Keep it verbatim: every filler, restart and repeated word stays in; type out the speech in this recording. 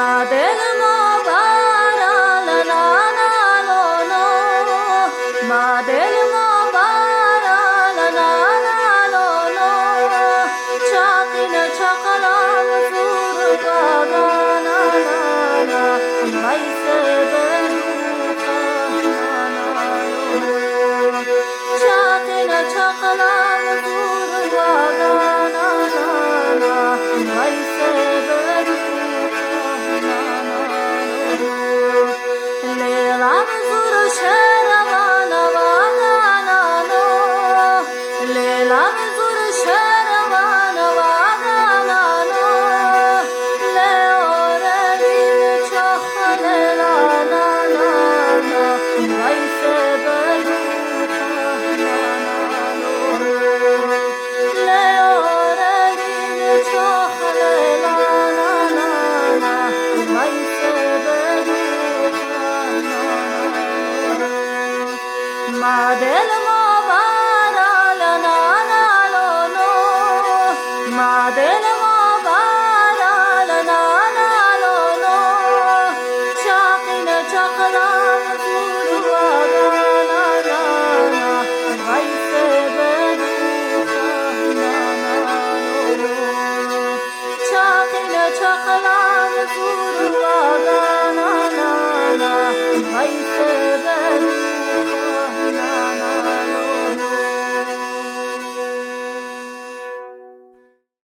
Madelmo bara la na na lo no. Madelmo bara la na na lo no. Chakina chakalam zuru ga na na na. Vaise beru na na lo. Chakina chakalam zuru ga na na na. Vaise beru na na lo. Lelam zuru shera ga na ga na lo. Lelam zuru shera ga na ga na lo. Le ore vin choh le la na na na. Vaise beru na na lo. Le ore vin choh le la na na na. Vaise beru na na lo. Madelmo bara la na na lo no. Madelmo bara la na na lo no. Chakina chakalam zuru ga na na na. Vaise beru na na lo. Chakina chakalam zuru